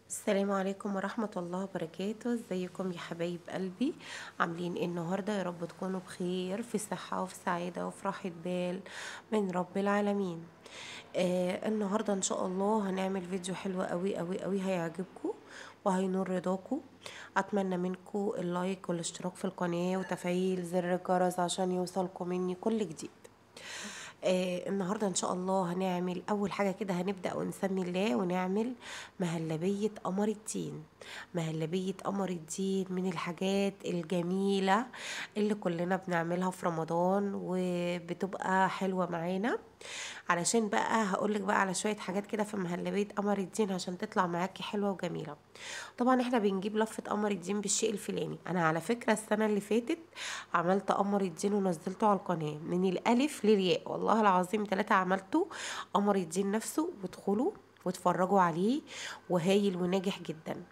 السلام عليكم ورحمة الله وبركاته. ازيكم يا حبايب قلبي؟ عاملين ايه النهاردة؟ يا رب تكونوا بخير، في صحة وفي سعادة وفي راحة بال من رب العالمين. النهاردة ان شاء الله هنعمل فيديو حلو قوي قوي قوي، هيعجبكم وهينور رضاكم. اتمنى منكم ال like والاشتراك في القناة وتفعيل زر الجرس عشان يوصلكم مني كل جديد. النهارده ان شاء الله هنعمل اول حاجة كده، هنبدا ونسمي الله ونعمل مهلبية قمر الدين. مهلبية قمر الدين من الحاجات الجميلة اللي كلنا بنعملها في رمضان وبتبقى حلوة معانا. علشان بقى هقولك بقى على شوية حاجات كده في مهلبية قمر الدين عشان تطلع معاكي حلوة وجميلة. طبعا احنا بنجيب لفه قمر الدين بالشيء الفلاني. انا على فكرة السنة اللي فاتت عملت قمر الدين ونزلته على القناة من الالف للياء، والله العظيم 3 عملته قمر الدين نفسه، وادخلوا واتفرجوا عليه وهايل وناجح جدا.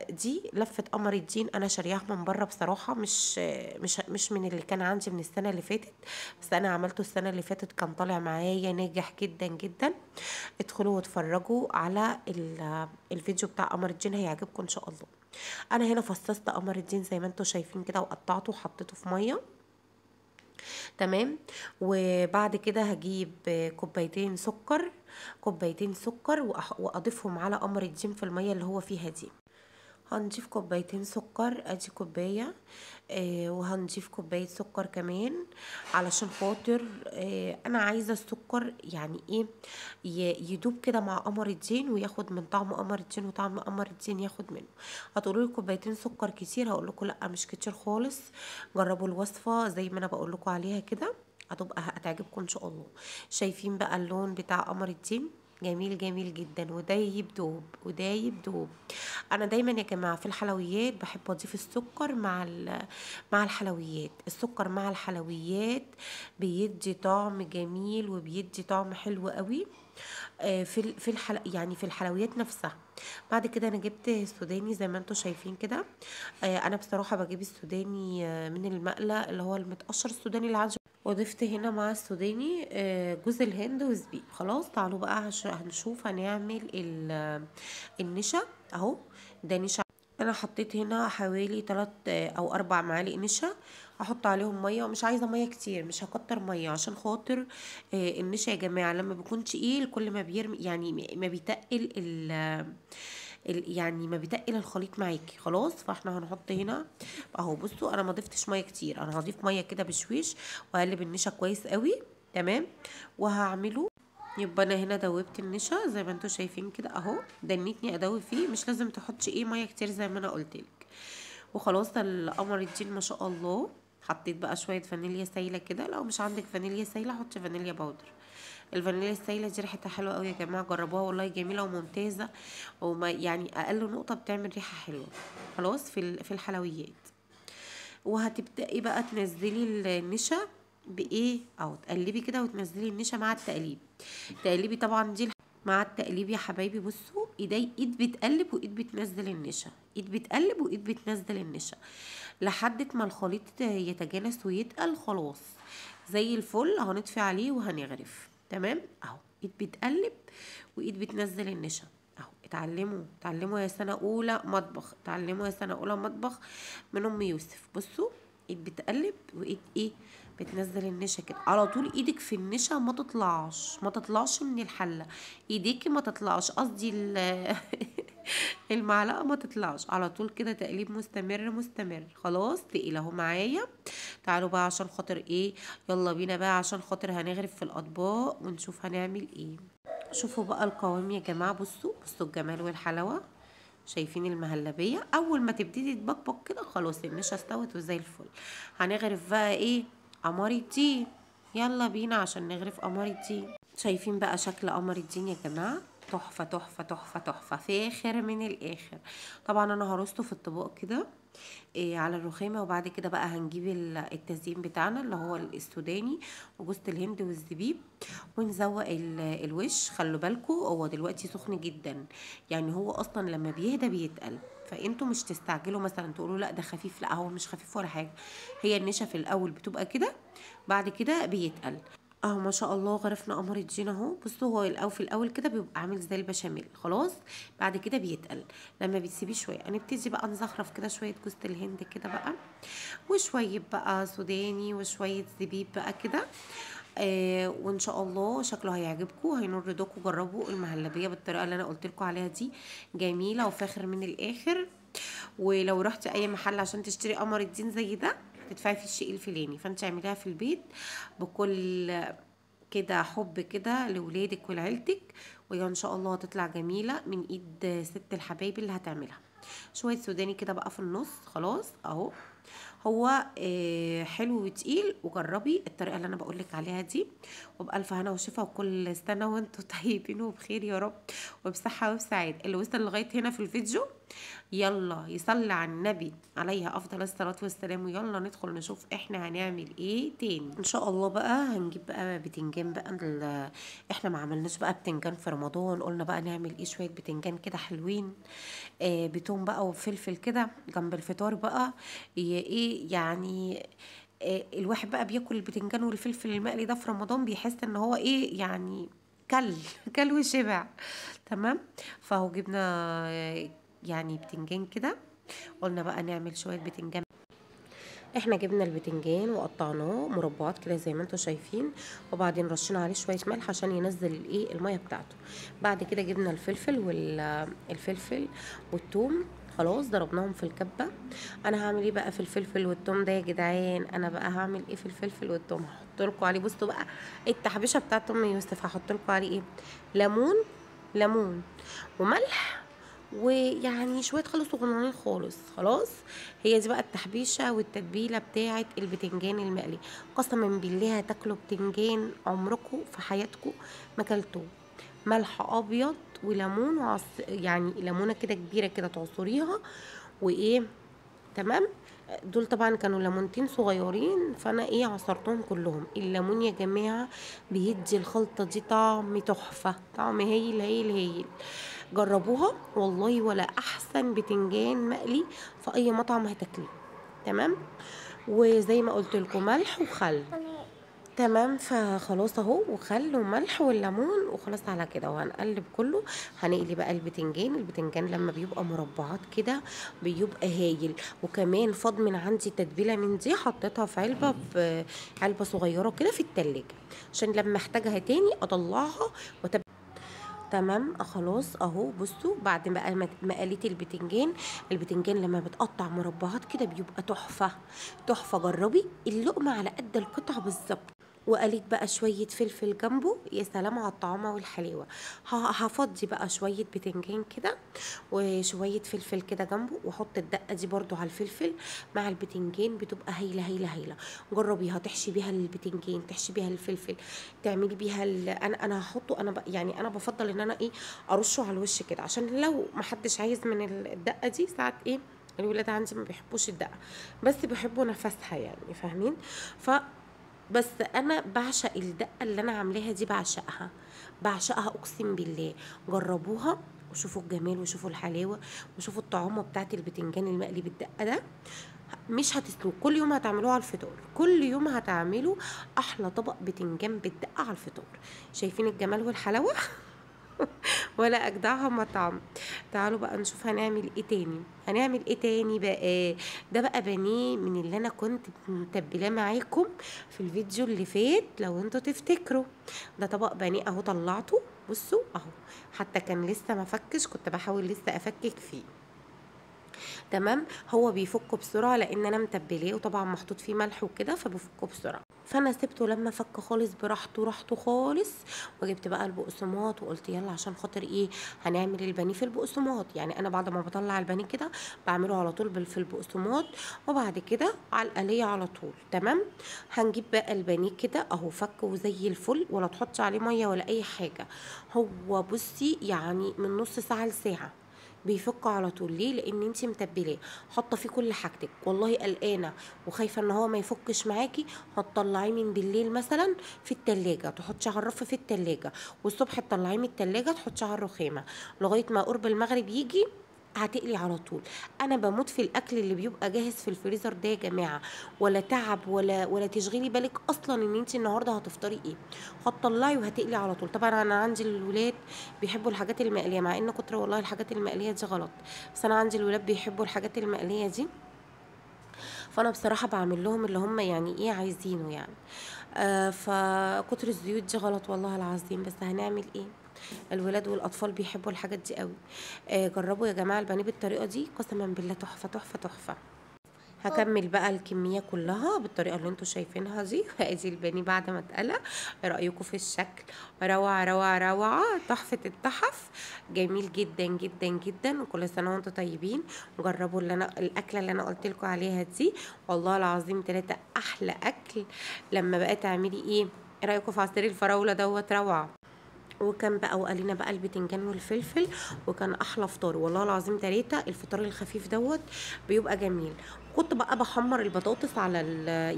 دي لفة قمر الدين انا شارياها من بره بصراحة، مش مش مش من اللي كان عندي من السنة اللي فاتت، بس انا عملته السنة اللي فاتت كان طالع معايا ناجح جدا جدا. ادخلوا واتفرجوا على الفيديو بتاع قمر الدين، هيعجبكم ان شاء الله. انا هنا فصصت قمر الدين زي ما انتم شايفين كده، وقطعته وحطيته في مية، تمام. وبعد كده هجيب كوبايتين سكر، كوبايتين سكر واضيفهم على قمر الدين في المية اللي هو فيها دي. هنضيف كوبايتين سكر، ادي كوباية، وهنضيف كوباية سكر كمان علشان خاطر انا عايزه السكر يعني ايه يدوب كده مع قمر الدين وياخد من طعم قمر الدين، وطعم قمر الدين ياخد منه. هتقولوا لي كوبايتين سكر كتير، هقول لكم لا مش كتير خالص. جربوا الوصفة زي ما انا بقول لكم عليها كده، هتبقى هتعجبكم ان شاء الله. شايفين بقى اللون بتاع قمر الدين جميل جميل جدا، ودايب دوب ودايب دوب. انا دايما يا جماعة في الحلويات بحب اضيف السكر مع الحلويات. السكر مع الحلويات بيدي طعم جميل وبيدي طعم حلو قوي في يعني في الحلويات نفسها. بعد كده انا جبت السوداني زي ما انتم شايفين كده. انا بصراحة بجيب السوداني من المقله اللي هو المتقشر، السوداني اللي عندي، وضفت هنا مع السوداني جوز الهند وزبيب. خلاص تعالوا بقى هنشوف هنعمل النشا. اهو ده نشا، انا حطيت هنا حوالي 3 او 4 معالق نشا. هحط عليهم مية، ومش عايزه مية كتير، مش هكتر مية عشان خاطر النشا يا جماعة لما بيكون تقيل كل ما بيرمي يعني ما بيتقل يعني ما بيتقل الخليط معاكي. خلاص فاحنا هنحط هنا اهو. بصوا انا ما ضفتش مية كتير، انا هضيف مية كده بشويش واقلب النشا كويس قوي، تمام. وهعمله يبقى انا هنا دوبت النشا زي ما انتم شايفين كده اهو، دنيتني ادوب فيه، مش لازم تحطي ايه مية كتير زي ما انا قلتلك. وخلاص القمر الدين ما شاء الله. حطيت بقى شوية فانيليا سايله كده، لو مش عندك فانيليا سايله حطي فانيليا powder. الفانيليا السايله دي ريحتها حلوة قوي يا جماعة، جربوها والله جميلة وممتازة، وما يعني اقل نقطة بتعمل ريحه حلوة. خلاص في الحلويات. وهتبداي بقى تنزلي النشا بايه، او تقلبي كده وتنزلي النشا مع التقليب. تقلبي طبعا دي مع التقليب يا حبايبي. بصوا ايدي، ايد بتقلب وايد بتنزل النشا، ايد بتقلب وايد بتنزل النشا لحد ما الخليط يتجانس ويتقل. خلاص زي الفل، هنطفي عليه وهنغرف، تمام. اهو ايد بتقلب وايد بتنزل النشا اهو. اتعلموا اتعلموا يا سنة اولى مطبخ، اتعلموا يا سنة اولى مطبخ من ام يوسف. بصوا ايد بتقلب وايد ايه بتنزل النشا كده على طول. ايدك في النشا ما تطلعش، ما تطلعش من الحلة، ايديكي ما تطلعش، قصدي المعلقة ما تطلعش، على طول كده تقليب مستمر مستمر. خلاص تقيل اهو معايا. تعالوا بقى عشان خاطر ايه، يلا بينا بقى عشان خاطر هنغرف في الاطباق ونشوف هنعمل ايه. شوفوا بقى القوام يا جماعة، بصوا بصوا الجمال والحلاوه. شايفين المهلبيه اول ما تبتدي تبقبق كده خلاص النشا استوت وزي الفل. هنغرف بقى ايه قمر الدين، يلا بينا عشان نغرف قمر الدين. شايفين بقى شكل قمر الدين يا جماعة، تحفة تحفة تحفة تحفة، فاخر من الاخر. طبعا انا هرصته في الطبق كده إيه على الرخامه، وبعد كده بقى هنجيب التزيين بتاعنا اللي هو السوداني وجوزة الهند والزبيب، ونزوق الوش. خلوا بالكم هو دلوقتي سخن جدا، يعني هو اصلا لما بيهدى بيتقل، فانتوا مش تستعجلوا مثلا تقولوا لا ده خفيف، لا هو مش خفيف ولا حاجة. هي النشا في الاول بتبقى كده، بعد كده بيتقل. اهو ما شاء الله غرفنا قمر الدين اهو. بصوا هو الاول في الاول كده بيبقى عامل زي البشاميل، خلاص بعد كده بيتقل لما بتسيبيه شوية. هنبتدي بقى نزخرف كده شوية جوز الهند كده بقى، وشوية بقى سوداني، وشوية زبيب بقى كده. وان شاء الله شكله هيعجبكم، هينور رضاكم. جربوا المهلبيه بالطريقة اللي انا قلت لكم عليها دي، جميلة وفاخر من الاخر. ولو رحتي اي محل عشان تشتري قمر الدين زي ده تدفعي في الشيء الفلاني، فانت اعمليها في البيت بكل كده حب كده لولادك ولعيلتك، ويا ان شاء الله هتطلع جميلة من ايد ست الحبايب اللي هتعملها. شوية سوداني كده بقى في النص، خلاص اهو هو حلو وتقيل. وجربي الطريقة اللي انا بقولك عليها دي، وبألف هنا وشفا، وكل سنة وانتم طيبين وبخير يا رب، وبصحه وبسعاده. اللي وصل لغاية هنا في الفيديو يلا يصلي على النبي عليها افضل الصلاة والسلام، ويلا ندخل نشوف احنا هنعمل ايه تاني ان شاء الله. بقى هنجيب بقى بتنجان بقى، احنا ما عملناش بقى بتنجان في رمضان، قلنا بقى نعمل ايه شوية بتنجان كده حلوين، بتوم بقى وفلفل كده جنب الفطار بقى. ايه يعني الواحد بقى بياكل البتنجان والفلفل المقلي ده في رمضان بيحس ان هو ايه يعني كل وشبع. تمام، فهو جبنا يعني بتنجان كده، قلنا بقى نعمل شوية بتنجان. احنا جبنا البتنجان وقطعناه مربعات كده زي ما انتم شايفين، وبعدين رشينا عليه شوية ملح عشان ينزل الايه المية بتاعته. بعد كده جبنا الفلفل والفلفل والثوم، خلاص ضربناهم في الكبه. انا هعمل ايه بقى في الفلفل والثوم ده يا جدعان؟ انا بقى هعمل ايه في الفلفل والثوم؟ هحط لكم عليه، بصوا بقى التحبيشه بتاعت ام يوسف، هحط لكم عليه ايه؟ ليمون، ليمون وملح، ويعني شوية خل صغننين خالص. خلاص هي دي بقى التحبيشه والتتبيله بتاعه البتنجان المقلي. قسما بالله هتاكلوا بتنجان عمركم في حياتكم ما كلتوه. ملح ابيض وليمون يعني ليمونه كده كبيرة كده تعصريها وايه. تمام، دول طبعا كانوا ليمونتين صغيرين، فانا ايه عصرتهم كلهم. الليمون يا جماعة بيدي الخلطة دي طعم تحفة، طعم هايل هايل هايل. جربوها والله، ولا احسن بتنجان مقلي في اي مطعم هتاكليه. تمام، وزي ما قلت لكم ملح وخل. تمام، فخلاص اهو، وخل وملح والليمون وخلاص على كده. وهنقلب كله. هنقلي بقى البتنجان. البتنجان لما بيبقى مربعات كده بيبقى هايل. وكمان فاض من عندي تتبيله من دي، حطيتها في علبة، في علبة صغيرة كده في التلاجة، عشان لما احتاجها تاني اطلعها تمام خلاص اهو. بصوا بعد ما قليت البتنجان، البتنجان لما بتقطع مربعات كده بيبقى تحفة تحفة. جربي اللقمة على قد القطعة بالظبط. وقليت بقى شوية فلفل جنبه، يا سلام على الطعامه والحلاوه. هفضي بقى شوية بتنجان كده وشوية فلفل كده جنبه، واحط الدقة دي برضو على الفلفل مع البتنجان، بتبقى هايلة هايلة هايلة. جربيها، تحشي بيها البتنجان، تحشي بيها الفلفل، تعملي بيها انا هحطه انا يعني انا بفضل ان انا ايه ارشه على الوش كده، عشان لو ما حدش عايز من الدقة دي. ساعات ايه الولاد عندي ما بيحبوش الدقة، بس بيحبوا نفسها يعني، فاهمين؟ ف بس انا بعشق الدقة اللي انا عاملاها دي، بعشقها بعشقها اقسم بالله. جربوها وشوفوا الجمال وشوفوا الحلاوة وشوفوا الطعامه بتاعت البتنجان المقلي بالدقه ده، مش هتسلوه. كل يوم هتعملوه على الفطار، كل يوم هتعملوا احلى طبق بتنجان بالدقه على الفطار. شايفين الجمال والحلاوه؟ ولا اجدعها مطعم. تعالوا بقى نشوف هنعمل ايه تاني. هنعمل ايه تاني بقى؟ ده بقى بانيه من اللي انا كنت متبلاه معاكم في الفيديو اللي فات لو انتوا تفتكروا. ده طبق بانيه اهو، طلعته بصوا اهو، حتى كان لسه ما فكش، كنت بحاول لسه افكك فيه. تمام، هو بيفك بسرعة لان انا متبلاه وطبعا محطوط فيه ملح وكده، فبفكه بسرعة. فانا سبته لما فك خالص براحته راحته خالص، وجبت بقى البقسماط وقلت يلا عشان خاطر ايه هنعمل البانيه في البقسماط. يعني انا بعد ما بطلع البانيه كده بعمله على طول في البقسماط، وبعد كده على القليه على طول. تمام، هنجيب بقى البانيه كده اهو، فك وزي الفل، ولا تحطي عليه مية ولا اي حاجة. هو بصي يعني من نص ساعة لساعة بيفك على طول. ليه؟ لان انتي متبلاه، حاطه فيه كل حاجتك. والله قلقانة وخايفة ان هو ما يفكش معاكي، هتطلعيه من بالليل مثلا في التلاجة، تحطي على الرف في التلاجة، والصبح تطلعيه من التلاجة تحطيه على الرخامه، لغاية ما قرب المغرب يجي هتقلي على طول. انا بموت في الاكل اللي بيبقى جاهز في الفريزر ده يا جماعة، ولا تعب ولا تشغلي بالك اصلا ان انت النهارده هتفطري ايه، هتطلعي وهتقلي على طول. طبعا انا عندي الولاد بيحبوا الحاجات المقليه، مع ان كتر والله الحاجات المقليه دي غلط، بس انا عندي الولاد بيحبوا الحاجات المقليه دي، فانا بصراحة بعمل لهم اللي هم يعني ايه عايزينه يعني. فكتر الزيوت دي غلط والله العظيم، بس هنعمل ايه، الولاد والاطفال بيحبوا الحاجات دي قوي. جربوا يا جماعة البانيه بالطريقة دي، قسما بالله تحفة تحفة تحفة. هكمل بقى الكمية كلها بالطريقة اللي انتوا شايفينها دي. ادي البانيه بعد ما اتقلى، رايكم في الشكل؟ روعه روعه روعه، تحفة التحف، جميل جدا جدا جدا. وكل سنة وانتوا طيبين. جربوا اللي انا الاكلة اللي انا قلت لكم عليها دي، والله العظيم 3 احلى اكل. لما بقى تعملي ايه رايكم في عصير الفراوله دوت؟ روعه. وكان بقى وقالينا بقى البتنجان والفلفل، وكان احلى فطار والله العظيم 3. الفطار الخفيف دوت بيبقى جميل. كنت بقى بحمر البطاطس على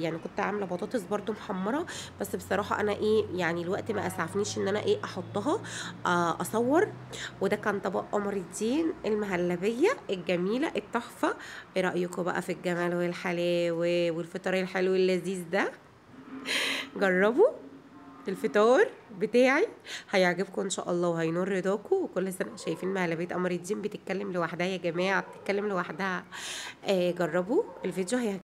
يعني كنت عامله بطاطس برده محمرة، بس بصراحة انا ايه يعني الوقت ما اسعفنيش ان انا ايه احطها اصور. وده كان طبق قمر الدين المهلبيه الجميلة التحفة. ايه رايكم بقى في الجمال والحلاوه والفطار الحلو اللذيذ ده؟ جربوا الفطار بتاعي هيعجبكم ان شاء الله وهينور رضاكم. وكل سنة شايفين مهلبية قمر الدين بتتكلم لوحدها يا جماعة، بتتكلم لوحدها. جربوا الفيديو هيعجبكم.